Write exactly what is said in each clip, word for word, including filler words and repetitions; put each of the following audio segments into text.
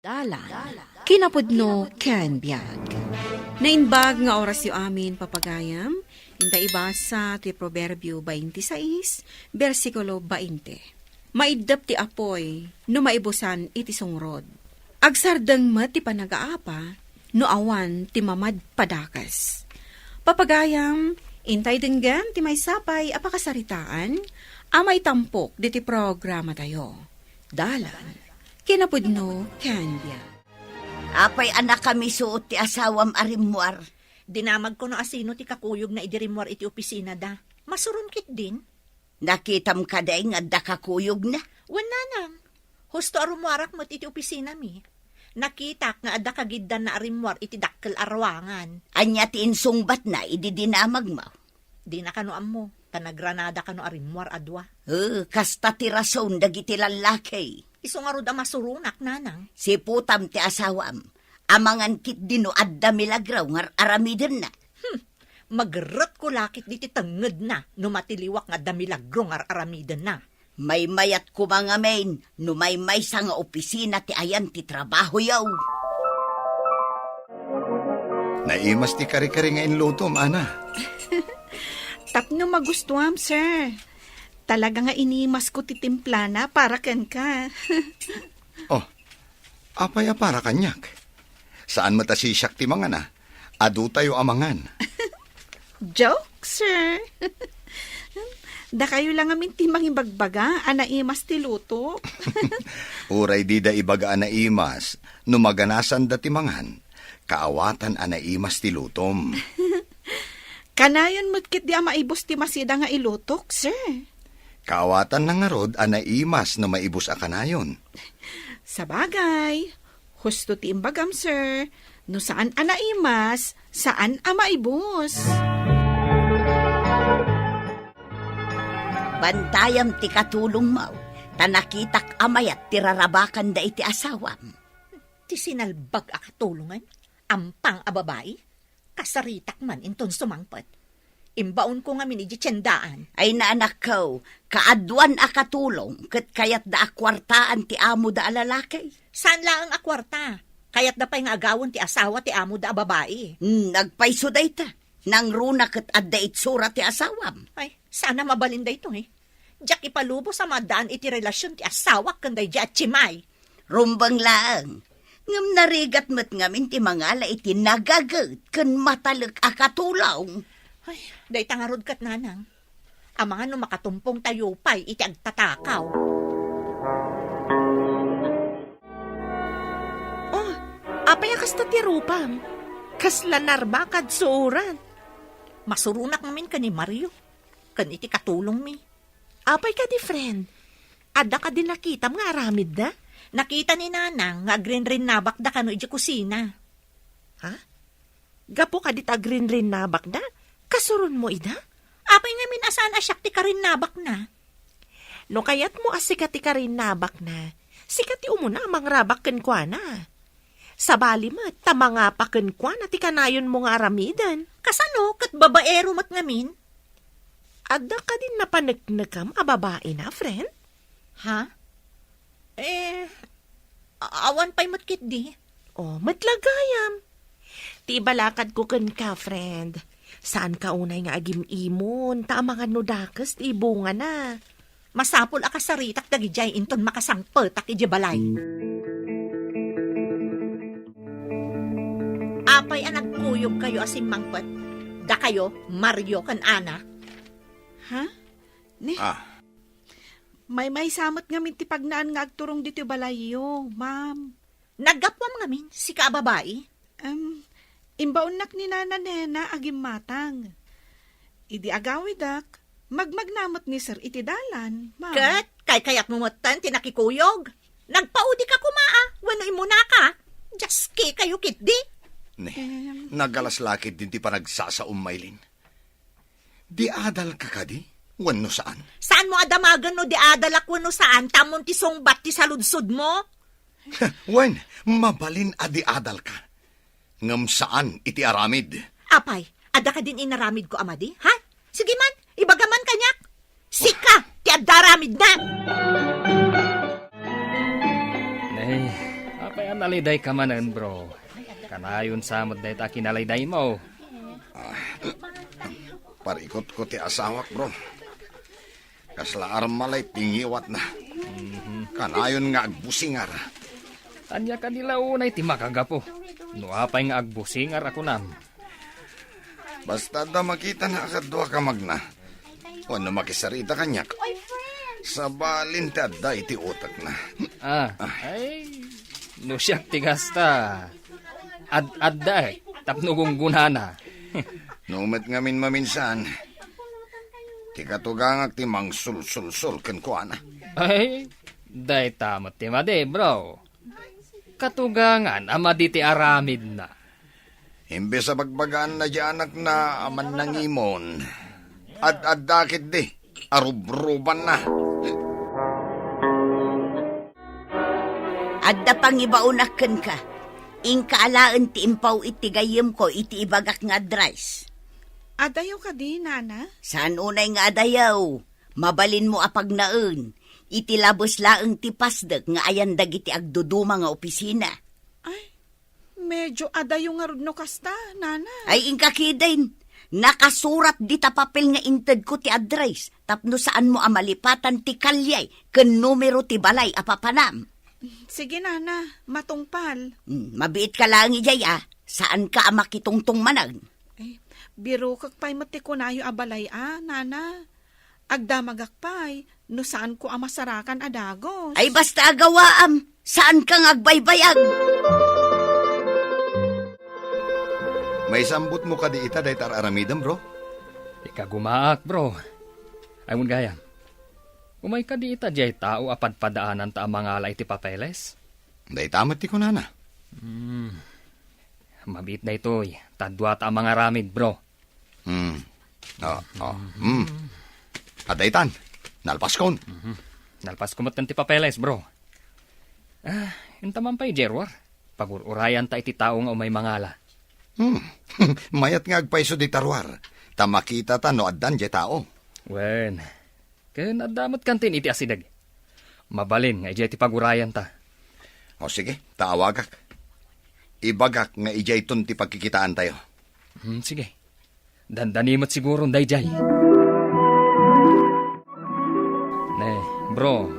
Dalan, kinapudno ken biag. Naimbag nga orasyo amin, papagayam, inta ibasa ti Proverbio twenty-six, bersikulo twenty. Maiddep ti apuy no maibusan iti sungrod. Agsardeng met ti panagaapa no awan ti mamadpadakes. Papagayam, intay denggen ti maysa pay a pakasaritaan a maitampok diti programatayo. Dalan, kinapudno ken biag. Apay a nakamisuot ti asawam a rimmuar? Dinamagko no asino ti kakuyogna idi rimmuar iti opisinada. Masuron ketdin. Nakitam kadi nga adda kakuyogna? Wen, nanang. Husto a rummuarak met iti opisinami. Nakitak nga adda kagiddanna a rimmuar iti dakkel a ruangan. Ania ti insungbatna idi dinamagmo? Dina kano ammo, ta nagranada kano a rimmuar a dua. Eh, kasta ti rason dagiti lallaki. Isu ngarud a masuronak, nanang. Siputam ti asawam. Amangan ketdi no adda milagro nga ar-aramidenna. Hmm, magerretko la ketdi ti tengngedna no matiliwak nga adda milagro nga ar-aramidenna. Maymayat koma ngamin no maymaysa nga opisina ti ayan ti trabahoyo. Naimas ti kare-kare nga inlutom, Ana. Tapno magustuam, sir. Talaga nga inimasko ti timplana para kenka. Oh, apay a para kaniak? Saan met a sisiak ti mangan, a? Adutayo a mangan. Joke, sir. Dakayo la ngamin ti mangibagbaga a naimas ti luto. Uray dida ibaga a naimas, no maganasanda ti mangan, kaawatan a naimas ti lutom. Kanayon met ketdi a maibus ti masida nga ilutok, sir. Kaawatanna ngarud a naimas no maibus a kanayon. Sabagay, husto ti imbagam, sir. No saan a naimas, saan a maibus. Bantayam ti katulongmo, ta nakitak a mayat ti rarabakanda iti asawam. Ti sinalbag a katulongen, ampang a babai? Kasaritak man inton sumangpet. Imbaonko ngamin idiay tiendaan. Ay, naanakko, kaaduan a katulong, ket kayatda a kuartaan ti amoda a lalaki. Saan laeng a kuarta? Kayatda pay nga agawen ti asawa ti amoda a babai. Hmm, agpayso dayta. Nangruna ket adda itsura ti asawam. Ay, saan a mabalin daytoy. Diak ipalubos a maaddaan iti relasion ti asawak ken daydiay a tiemay. Rumbeng laeng. Ngem narigat met ngamin ti mangala iti nagaget ken matalek a katulong. Ay, dayta ngarud ket, nanang. Amangan no makatumpongtayo pay iti agtatakaw. Oh, apay a kasta ti rupam? Kasla narbakad suoran. Masuronak ngamin ken ni Mario, ken iti katulongmi. Apay kadi, friend? Adda kadi nakitam nga aramidda? Nakita ni Nanang nga agrinrinnabakda kano idiay kusina. Ha? Gapu kadit agrinrinnabakda, kasuronmo ida? Apay ngamin a saan a siak ti karinnabakna? No kayatmo a sika ti karinnabakna, sika ti umuna a mangrabak kenkuana. Sabali met ta mangapa kenkuana ti kanayonmo nga aramiden. Kasano ket babaero met ngamin? Adda kadin napaneknekam a babaina, friend? Ha? Eh, a-, awan pay met ketdi. Oh, met la gayam. Ti ibalakadko kenka, friend. Saanka unay nga agim-imon, ta amangan no dakes ti ibungana. Masapul a kasaritak dagidiay inton makasangpetak idiay balay. Apay a nagkuyogkayo a simmangpet? Dakayo, Mario ken Ana? Ha? Ne? Ah. Maymaysa met ngamin ti pagnaan nga agturong ditoy balayyo, ma'am. Naggapuam ngamin, sika a babai? Em, imbaonnak ni Nana Nena a gimmatang. Idi agawidak, magmagna met ni Sir iti dalan, ma'am. Ket, kaykayatmo metten ti nakikuyog? Nagpaudika koma, a, wenno immunaka? Diaske kayo ketdi? Ne, Em. Nagalas la ketdin ti panagsasaom, Maylin. Di adalka kadi? Wenno saan? Saanmo a damagen no di adalak wenno saan, ta ammom ti sungbat ti saludsodmo? Wen, mabalin a di adalka. Ngem saan iti aramid. Apay, adda kadin inaramidko a madi, ha? Sige man, ibaga man kaniak. Sika ti adda aramidna. Nay, Pay a nalidayka manen, bro. Kanayon sa met dayta a kinalaydaymo. Parikutko ti asawak, bro. Kasla armalay pingiwatna. Kanayon nga agbusingar. Ania kadi la unay ti makagapu? No apay nga agbusingar a kunam. Basta adda makitana a kaduak a magna. Wenno makisarita kaniak. Sabalin ti adda iti utekna. Ah, ay, no siak ti kasta. Ad-adda eh, tapno gunggunana. No met ngamin maminsan, ti katugangak ti mangsulsulsol kenkuana. Ay, dayta met ti madi, bro. Katugangan a madi ti aramidna. Imbes a bagbagaanna diay anakna a mannangimon, ad-adda ketdi a rubrubanna. Adda pangibaonak kenka. Inka alaen ti impaw iti gayyemko iti ibagak nga address. Adayo kadi, Nana? Saan unay nga adayo? Mabalinmo a pagnaen. Iti labes laeng ti pasdek nga ayan dagiti agduduma nga opisina. Ay, medyo adayo ngarud no kasta, Nana. Ay, inka ketdin. Nakasurat dita papel nga intedko ti address tapno saanmo a malipatan ti kalye ken numero ti balay a papanam. Sige, Nana, matungpal. Hmm, mabiitka laeng idiay, a. Saanka a makitungtong manen. Ay, birokek pay met ti kunayo a balay, a, Nana. Agdamagak pay no saanko a masarakan a dagus. Ay, basta agawaam, saanka nga agbaybayag. Maisambutmo kadi ita dayta ar-aramidem, bro? Ikagumaak, bro. Ay, wen gayam. Umay kadi ita diay tao a padpadaananta a mangala iti papeles? Dayta met ti kunana. Hmm. Mabiit daytoy, ta duata a mangaramid, bro. Hmm. Oh, oh. Hmm. Adda itan. Nalpaskon. Mhm. Nalpasko met ti papeles, bro. Ah, inta man pay, Gerwar. Pagur-urayanta iti tao nga umay mangala. Hmm. Mayat nga agpayso dita ruar, ta makitata no addan diay tao. Wen, ken adda met kantin iti asideg. Mabalin nga idiay ti pagurayanta. O sige, ta awagak. Ibagak nga idiayton ti pagkikitaantayo. Hmm, sige. Dandani met siguron daydiay. Ne, bro,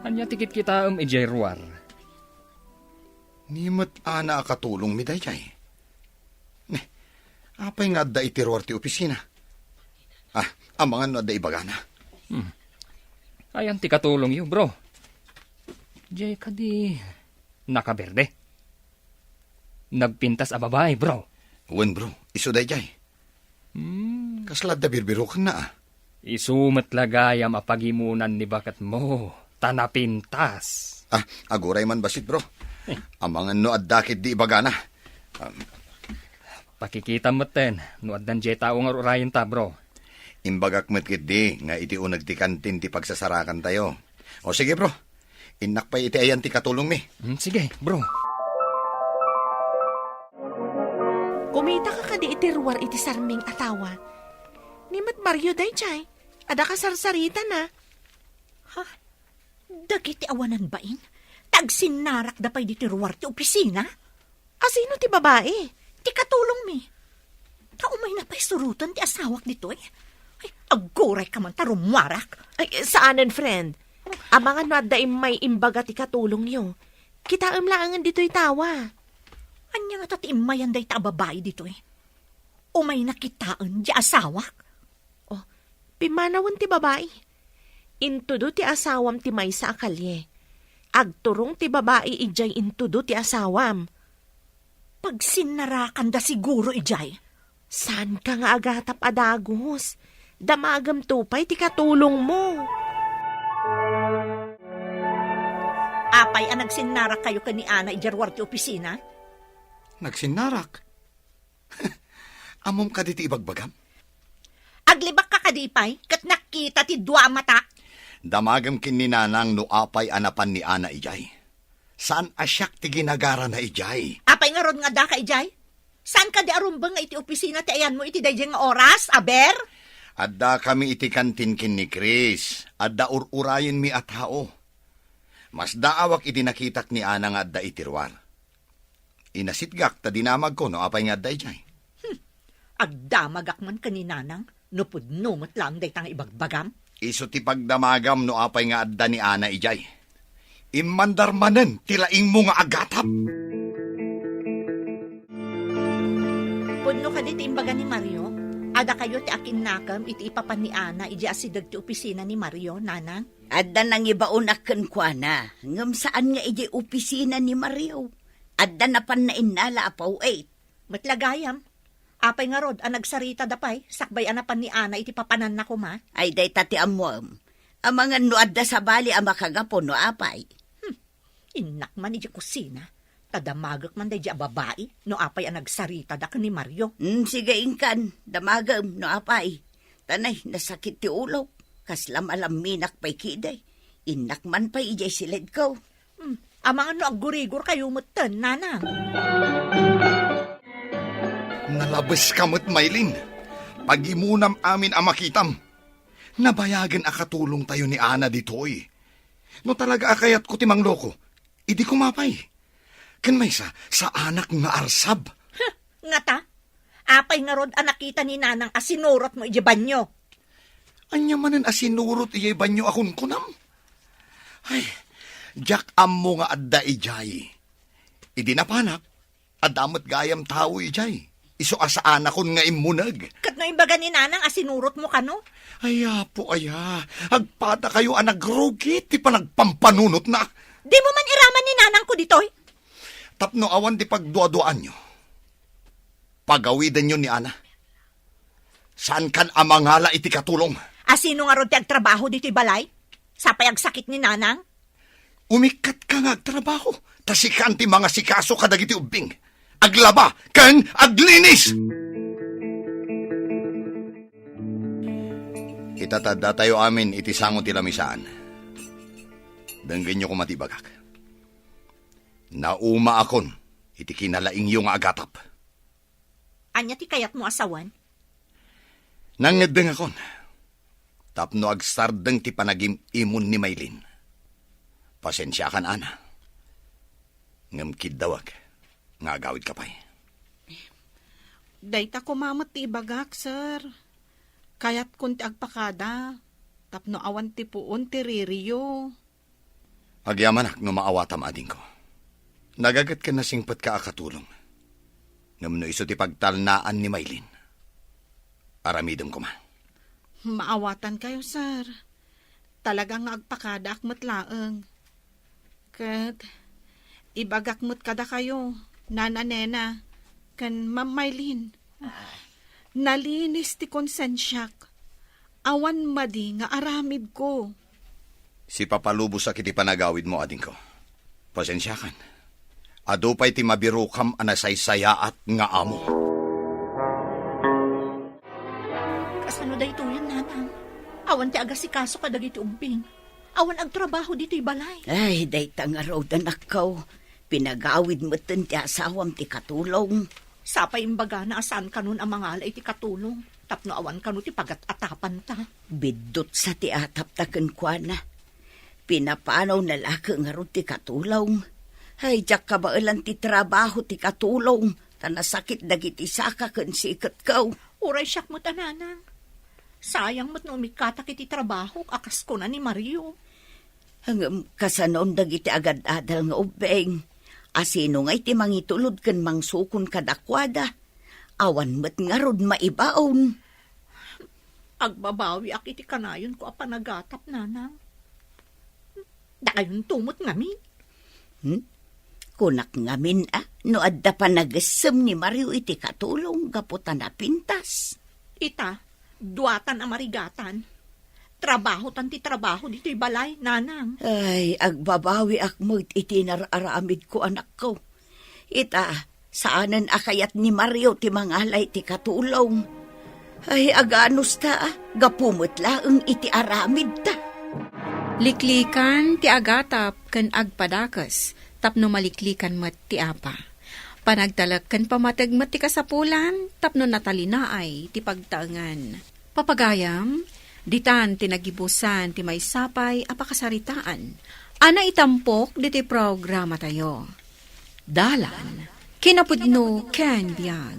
ania ti kitkitaem idiay ruar? Ni met ana a katulongmi daydiay. Ne, apay nga adda iti ruar ti opisina? Ah, amangan no adda ibagana. Hmm. Ayan ti katulongyo, bro. Diay kadi nakaberde? Nagpintas a babai, bro. Wen, bro. Isu daydiay. Hmm. Kasla adda birbirokenna, a? Isu met la gayam a pagimunan ni baketmo, ta napintas. Ah, aguray man bassit, bro. Eh. Amangan no adda ketdi ibagana. Um, Pakikitam metten no addan diay tao nga ur-urayenta, bro. Imbagak met ketdi nga iti uneg ti kantin ti pagsasarakantayo. O sige, bro. Innak pay iti ayan ti katulongmi. Hmm, sige, bro. Kumitaka kadi iti ruar iti sarming a tawa? Ni met Mario daydiay, adda kasarsaritana. Ha? Dagiti awanan bain? Ta agsinnarakda pay ditoy ruar ti opisina? Asino ti babai? Ti katulongmi. Ta umayna pay suroten ti asawak ditoy. Ay, aggurayka man ta rummuarak. Ay, saanen, friend. Amangan no adda immay imbaga ti katulongyo. Kitaem laengen ditoy tawa. Ania ngata ti immayan dayta a babai ditoy? Umayna kitaen ti asawak? Oh, pimmanawen ti babai. Intudo ti asawam ti maysa a kalye. Agturong ti babai idiay intudo ti asawam. Pagsinnarakanda siguro idiay. Saanka nga agatap a dagus? Damagem to pay ti katulongmo. Apay a nagsinnarakkayo ken ni Ana idiay ruar ti opisina? Nagsinnarak? Ammom kadi ti ibagbagam? Aglibakka kadi pay ket nakita ti dua a matak? Damagem ken ni Nanang no apay a napan ni Ana idiay. Saan a siak ti ginagarana idiay. Apay ngarud nga addaka idiay? Saan kadi a rumbeng nga iti opisina ti ayanmo iti daydiay nga oras, aber? Addakami iti kantin ken ni Chris. Adda ur-urayenmi a tao. Masdaawak iti nakitak ni Ana nga adda iti ruar. Inasitgak ta dinamagko no apay nga adda idiay. Agdamagak man ken ni Nanang no pudno met laeng dayta nga ibagbagam. Isu ti pagdamagam no apay nga adda ni Ana idiay. Immandar manen ti laingmo nga agatap. Pudno kadi ti imbaga ni Mario? Adda kayo ti akinnakem iti ipapan ni Ana idiay asideg ti opisina ni Mario, Nanang? Adda nangibaonak kenkuana, ngem saan nga idiay opisina ni Mario. Adda napanna innala a paw-it. Met la gayam, apay ngarud a nagsaritada pay sakbay a napan ni Ana iti papananna koma? Ay, dayta ti ammoem. Amangan no adda sabali a makagapu no apay. Hmm, innak man idiay kusina, ta damagek man daydiay a babai no apay a nagsaritada ken ni Mario. Hmm, sige, inkan, damagem no apay. Ta nay, nasakit ti ulok. Kasla malamminak pay kidi. Innak man pay idiay siledko. Hmm, amangan no aggurigor kayo metten, Nanang. Nalabeska met, Maylin. Pagimunam amin a makitam. Nabayagen a katulongtayo ni Ana ditoy. No talaga a kayatko ti mangloko, idi koma pay. Ken maysa, saanak nga arsab. Huh, ngata? Apay ngarud a nakita ni Nanang a sinurotmo idiay banyo? Ania manen a sinurot idiay banyo a kunkunam? Ay, diak ammo nga adda idiay. Idi napanak, adda met gayam tao idiay. Isu a saanakon nga immuneg. Ket no imbaga ni Nanang a sinurotmo kano? Ay, Apo, aya, agpadakayo a nagrugi ti panagpampanunotna. Dimo man iraman ni Nanangko ditoy? Tapno awan ti pagduaduaanyo, pagawidenyo ni Ana. Saankan a mangala iti katulong. A sino ngarud ti agtrabaho ditoy balay? Sapay agsakit ni Nanang? Umikkatka nga agtrabaho, ta sikaan ti mangasikaso kadagiti ubbing. Aglaba ken aglinis! Ita ta addatayo amin iti sango ti lamisaan. Denggenyo koma ti ibagak. Naumaakon iti kinalaingyo nga agatap. Ania ti kayatmo a sawen? Nangngeddengakon tapno agsardeng ti panagim-imon ni Maylin. Pasensiakan, Ana. Ngem kiddawek nga agawidka pay. Dayta koma met ti ibagak, sir. Kayatkon ti agpakada tapno awan ti puon ti ririyo. Agyamanak no maawatam, adingko. Nagaget ken nasingpetka a katulong. Ngem no isu ti pagtalnaan ni Maylin, aramidem koma. Maawatankayo, sir. Talaga nga agpakadaak met laeng. Ket ibagak met kadakayo, Nana Nena, ken Ma'am Maylin. Nalinis ti konsensiak. Awan madi nga aramidko. Sipapalubosak iti panagawidmo, adingko. Pasensiakan. Adu pay ti mabirokam a nasaysayaat nga amo. Kasano daytoyen, Nanang? Awan ti agasikaso kadagiti ubbing. Awan agtrabaho ditoy balay. Ay, dayta ngarud, anakko. Pinagawid metten ti asawam ti katulong. Sapay imbagana a saan kanon a mangala iti katulong tapno awan kano ti pagat-atapanta. Biddutsa ti atapta kenkuana. Pinapanawna la ket ngarud ti katulong. Ay, diak kabaelan ti trabaho ti katulong, ta nasakit dagiti saka ken siketko. Uray siak met a, Nanang. Sayang met no umikkatak iti trabahok a kas kuna ni Mario. Ngem kasanon dagiti agad-adal nga ubbing, a sino ngay ti mangitulod ken mangsukon kadakuada? Awan met ngarud maibaon. Agbabawiak iti kanayonko a panagatap, Nanang. Dakayonto met ngamin. Hmm? Kunak ngamin a no adda panagessem ni Mario iti katulong gapu ta napintas. Ita, duatan a marigatan. Trabahotan ti trabaho ditoy balay, Nanang. Ay, agbabawiak met iti nar-aramidko, anakko. Ita, saanen a kayat ni Mario ti mangala iti katulong. Ay, aganusta, gapu met laeng iti aramidta. Liklikan ti agatap ken agpadakes tapno maliklikan met ti apa. Panagtalek ken pammateg met ti kasapulan tapno natalinaay ti pagtaengan. Papagayam, ditan ti nagibusan ti maysa pay a pakasaritaan. a naitampok ditoy programatayo. Dalan, kinapudno ken biag.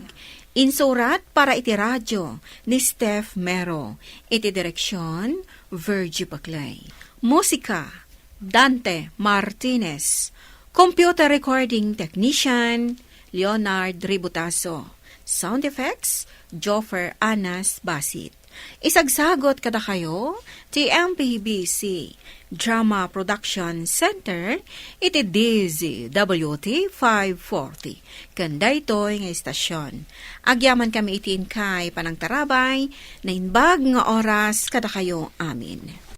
Insurat para iti radio ni Steph Mero. Iti direksyon, Virgie Paclay. Musika, Dante Martinez. Computer recording technician, Leonard Ributaso. Sound effects, Joffer Anas Basit. Isagsagot kadakayo ti M P B C Drama Production Center iti D Z W T five forty. Ken daytoy nga istasyon, agyaman kami iti inkay panangtarabay, naimbag nga oras kadakayo amin.